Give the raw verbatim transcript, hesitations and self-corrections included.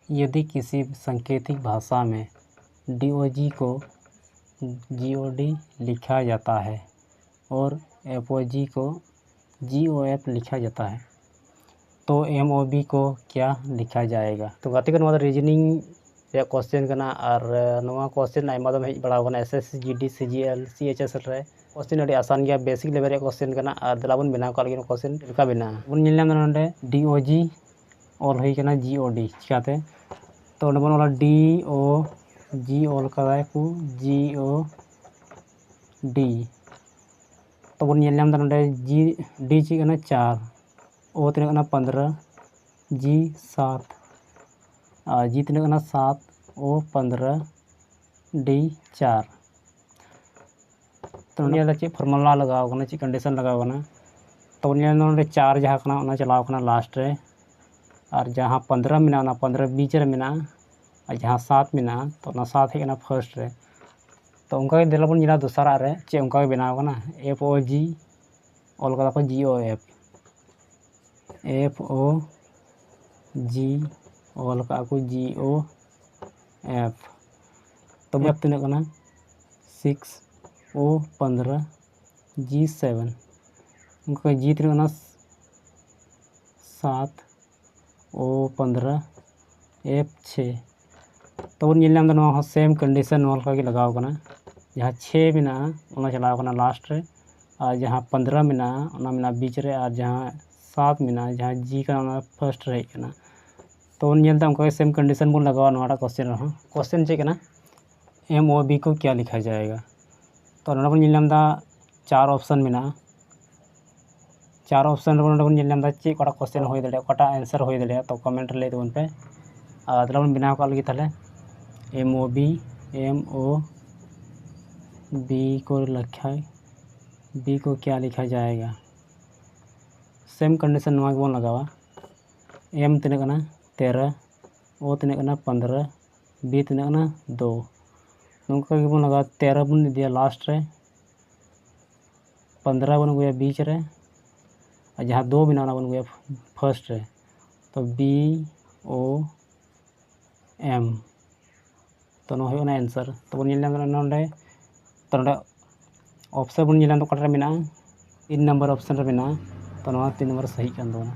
यदि किसी सांकेतिक भाषा में डीओजी को जीओडी लिखा जाता है और एफओजी को जीओएफ लिखा जाता है, तो एमओबी को क्या लिखा जाएगा? तो ᱜᱟᱛᱮ ᱠᱚ, ᱱᱚᱣᱟ ᱫᱚ ᱨᱤᱡᱱᱤᱝ ᱨᱮᱭᱟᱜ ᱠᱚᱥᱪᱮᱱ ᱠᱟᱱᱟ᱾ ᱟᱨ ᱱᱚᱣᱟ ᱠᱚᱥᱪᱮᱱ ᱟᱭᱢᱟ ᱫᱚᱢ ᱦᱮᱡ ᱵᱟᱲᱟ ᱟᱠᱟᱱᱟ, ᱮᱥᱮᱥᱥᱤ, ᱡᱤᱰᱤ, ᱥᱤᱡᱤᱮᱞ, ᱥᱤᱮᱪᱮᱥᱮᱞ ᱨᱮ᱾ ᱠᱚᱥᱪᱮᱱ ᱟᱹᱰᱤ ᱟᱥᱟᱱ ᱜᱮᱭᱟ, ᱵᱮᱥᱤᱠ ᱞᱮᱵᱮᱞ ᱨᱮᱭᱟᱜ ᱠᱚᱥᱪᱮᱱ ᱠᱟᱱᱟ᱾ ᱟᱨ ᱫᱮᱞᱟ ᱵᱚᱱ ᱵᱮᱱᱟᱣ ᱠᱟᱜ ᱞᱟᱹᱜᱤᱫ ᱱᱚᱣᱟ ᱠᱚᱥᱪᱮᱱ ᱪᱮᱫ ᱞᱮᱠᱟ ᱵᱮᱱᱟᱜᱼᱟ᱾ ᱵᱚᱱ ᱧᱮᱞ ᱧᱟᱢ ᱮᱫᱟ ᱱᱚᱰᱮ ᱰᱤ ᱚ ᱡᱤ ᱚᱞ ᱦᱩᱭ ᱠᱟᱱᱟ ᱡᱤ ᱚ ᱰᱤ᱾ ᱪᱤᱠᱟᱹᱛᱮ? ᱛᱚ ᱚᱸᱰᱮ ᱵᱚᱱ ᱚᱞᱟ ᱰᱤ ᱚ ᱡᱤ, ᱚᱞ ᱠᱟᱫᱟᱭ ᱠᱚ ᱡᱤ ᱚ ᱰᱤ᱾ ᱛᱚ ᱵᱚᱱ ᱧᱮᱞ ᱧᱟᱢ ᱮᱫᱟ ᱱᱚᱰᱮ ᱡᱤ, ᱰᱤ ᱪᱮᱫ ᱠᱟᱱᱟ? ᱪᱟᱨ᱾ ᱳ ᱛᱤᱱᱟᱹᱜ ᱠᱟᱱᱟ? ᱯᱚᱱᱫᱽᱨᱚ᱾ ᱡᱤ ᱥᱟᱛ᱾ ᱟᱨ ᱡᱤ ᱛᱤᱱᱟᱹᱜ ᱠᱟᱱᱟ? ᱥᱟᱛ᱾ ᱳ ᱯᱚᱱᱫᱽᱨᱚ᱾ ᱰᱤ ᱪᱟᱨ᱾ ᱛᱚ ᱱᱤᱭᱟᱹ ᱫᱚ ᱪᱮᱫ ᱯᱷᱚᱨᱢᱩᱞᱟ ᱞᱟᱜᱟᱣ ᱠᱟᱱᱟ, ᱪᱮᱫ ᱠᱚᱱᱰᱤᱥᱚᱱ ᱞᱟᱜᱟᱣ ᱠᱟᱱᱟ? ᱛᱚ ᱱᱤᱭᱟᱹ ᱱᱚᱰᱮ ᱪᱟᱨ ᱡᱟᱦᱟᱸ ᱠᱟᱱᱟ, ᱚᱱᱟ ᱪᱟᱞᱟᱣ ᱠᱟᱱᱟ ᱞᱟᱥᱴ ᱨᱮ, ᱟᱨ ᱡᱟᱦᱟᱸ ᱯᱚᱱᱫᱽᱨᱚ ᱢᱮᱱᱟᱜᱼᱟ, ᱚᱱᱟ ᱯᱚᱱᱫᱽᱨᱚ ᱵᱤᱪ ᱨᱮ ᱢᱮᱱᱟᱜᱼᱟ, ᱟᱨ ᱡᱟᱦᱟᱸ ᱥᱟᱛ ᱢᱮᱱᱟᱜᱼᱟ, ᱛᱚ ᱚᱱᱟ ᱥᱟᱛ ᱦᱮᱡ ᱮᱱᱟ ᱯᱷᱟᱨᱥᱴ ᱨᱮ᱾ ᱛᱚ ᱚᱱᱠᱟ ᱜᱮ ᱫᱮᱞᱟ ᱵᱚᱱ ᱧᱮᱞᱟ ᱫᱚᱥᱟᱨᱟᱜ ᱨᱮ ᱪᱮᱫ ᱚᱱᱠᱟ ᱜᱮ ᱵᱮᱱᱟᱣ ᱠᱟᱱᱟ, ᱮᱯᱷ ᱳ ᱡᱤ ᱚᱞ ᱠᱟᱫᱟ ᱠᱚ ᱡᱤ ᱳ ᱮᱯᱷ, ᱮᱯᱷ ᱳ ᱡᱤ ᱚᱞ ᱠᱟᱜᱼᱟ ᱠᱚ ᱡᱤ ᱳ ᱮᱯᱷ᱾ ᱛᱚᱵᱮ ᱮᱯᱷ ᱛᱤᱱᱟᱹᱜ ᱠᱟᱱᱟ? ᱥᱤᱠᱥ ᱳ ᱯᱚᱱᱫᱽᱨᱚ ᱡᱤ ᱥᱮᱵᱷᱮᱱ᱾ ᱚᱱᱠᱟ ᱡᱤ ᱛᱤᱱᱟᱹᱜ ᱠᱟᱱᱟ? ᱥᱟᱛ ᱳ ᱯᱚᱱᱫᱽᱨᱚ ᱮᱯᱷ ᱪᱷᱮ᱾ ᱛᱚᱵᱚᱱ ᱧᱮᱞ ᱧᱟᱢ ᱮᱫᱟ ᱱᱚᱣᱟ ᱦᱚᱸ ᱥᱮᱢ ᱠᱚᱱᱰᱤᱥᱚᱱ ᱱᱚᱣᱟ ᱞᱮᱠᱟ ᱜᱮ ᱞᱟᱜᱟᱣ ᱠᱟᱱᱟ᱾ ᱡᱟᱦᱟᱸ ᱪᱷᱮ ᱢᱮᱱᱟᱜᱼᱟ, ᱚᱱᱟ ᱪᱟᱞᱟᱣ ᱠᱟᱱᱟ ᱞᱟᱥᱴ ᱨᱮ, ᱟᱨ ᱡᱟᱦᱟᱸ ᱯᱚᱱᱫᱽᱨᱚ ᱢᱮᱱᱟᱜᱼᱟ, ᱚᱱᱟ ᱢᱮᱱᱟᱜᱼᱟ ᱵᱤᱪ ᱨᱮ, ᱟᱨ ᱡᱟᱦᱟᱸ ᱥᱟᱛ ᱢᱮᱱᱟᱜᱼᱟ, ᱡᱟᱦᱟᱸ ᱡᱤ ᱠᱟᱱᱟ, ᱚᱱᱟ ᱯᱷᱟᱨᱥᱴ ᱨᱮ ᱦᱮᱡ ᱠᱟᱱᱟ᱾ ᱛᱚᱵᱚᱱ ᱧᱮᱞ ᱮᱫᱟ ᱚᱱᱠᱟ ᱜᱮ ᱥᱮᱢ ᱠᱚᱱᱰᱤᱥᱚᱱ ᱵᱚᱱ ᱞᱟᱜᱟᱣᱟ ᱱᱚᱣᱟᱴᱟᱜ ᱠᱚᱥᱪᱮᱱ ᱨᱮᱦᱚᱸ᱾ ᱠᱚᱥᱪᱮᱱ ᱪᱮᱫ ᱠᱟᱱᱟ? ᱮᱢ ᱳ ᱵᱤ ᱠᱚ ᱠᱭᱟ ᱞᱤᱠᱷᱟ ᱡᱟᱭᱮᱜᱟ? ᱛᱚ ᱱᱚᱰᱮ ᱵᱚᱱ ᱧᱮᱞ ᱧᱟᱢ ᱮᱫᱟ ᱪᱟᱨ ᱚᱯᱥᱮᱱ ᱢᱮᱱᱟᱜᱼᱟ᱾ ᱪᱟᱨ ᱚᱯᱥᱮᱱ ᱨᱮ ᱱᱚᱰᱮ ᱵᱚᱱ ᱧᱮᱞ ᱧᱟᱢ ᱮᱫᱟ ᱪᱮᱫ ᱚᱠᱟᱴᱟᱜ ᱠᱚᱥᱪᱮᱱ ᱦᱩᱭ ᱫᱟᱲᱮᱭᱟᱜᱼᱟ, ᱚᱠᱟᱴᱟᱜ ᱮᱱᱥᱟᱨ ᱦᱩᱭ ᱫᱟᱲᱮᱭᱟᱜᱼᱟ, ᱛᱚ ᱠᱚᱢᱮᱱᱴ ᱨᱮ ᱞᱟᱹᱭ ᱛᱟᱵᱚᱱ ᱯᱮ᱾ ᱟᱨ ᱫᱮᱞᱟ ᱵᱚᱱ ᱵᱮᱱᱟᱣ ᱠᱟᱜ ᱞᱟᱹᱜᱤᱫ ᱛᱟᱦᱞᱮ ᱮᱢ ᱳ ᱵᱤ, ᱮᱢ ᱳ ᱵᱤ ᱠᱚ ᱞᱮᱠᱷᱟ, ᱵᱤ ᱠᱚ ᱠᱭᱟ ᱞᱤᱠᱷᱟ ᱡᱟᱭᱮᱜᱟ? ᱥᱮᱢ ᱠᱚᱱᱰᱤᱥᱚᱱ ᱱᱚᱣᱟ ᱜᱮᱵᱚᱱ ᱞᱟᱜᱟᱣᱟ᱾ ᱮᱢ ᱛᱤᱱᱟᱹᱜ ᱠᱟᱱᱟ? ᱛᱮᱨᱚ᱾ ᱳ ᱛᱤᱱᱟᱹᱜ ᱠᱟᱱᱟ? ᱯᱚᱱᱫᱽᱨᱚ᱾ ᱵᱤ ᱛᱤᱱᱟᱹᱜ ᱠᱟᱱᱟ? ᱫᱳ᱾ ᱱᱚᱝᱠᱟ ᱜᱮᱵᱚᱱ ᱞᱟᱜᱟᱣᱟ, ᱛᱮᱨᱚ ᱵᱚᱱ ᱤᱫᱤᱭᱟ ᱞᱟᱥᱴ ᱨᱮ, ᱯᱚᱱᱫᱽᱨᱚ ᱵᱚᱱ ᱟᱹᱜᱩᱭᱟ ᱵᱤᱪ ᱨᱮ, ᱟᱨ ᱡᱟᱦᱟᱸ ᱫᱳ ᱢᱮᱱᱟᱜᱼᱟ ᱚᱱᱟ ᱵᱚᱱ ᱟᱹᱜᱩᱭᱟ ᱯᱷᱟᱨᱥᱴ ᱨᱮ᱾ ᱛᱚ ᱵᱤ ᱳ M᱾ ᱛᱚ ᱱᱚᱣᱟ ᱦᱩᱭᱩᱜ ᱠᱟᱱᱟ answer᱾ ᱛᱚ ᱵᱚᱱ ᱧᱮᱞ ᱧᱟᱢ ᱠᱟᱱᱟ ᱱᱚᱰᱮ, ᱛᱚ ᱱᱚᱰᱮ option ᱵᱚᱱ ᱧᱮᱞ ᱧᱟᱢ ᱫᱟ ᱚᱠᱟᱴᱟᱜ ᱨᱮ ᱢᱮᱱᱟᱜᱼᱟ, ᱛᱤᱱ ᱱᱟᱢᱵᱟᱨ option ᱨᱮ ᱢᱮᱱᱟᱜᱼᱟ᱾ ᱛᱚ ᱱᱚᱣᱟ ᱛᱤᱱ ᱱᱟᱢᱵᱟᱨ ᱥᱟᱹᱦᱤ ᱠᱟᱱ ᱛᱟᱵᱚᱱᱟ᱾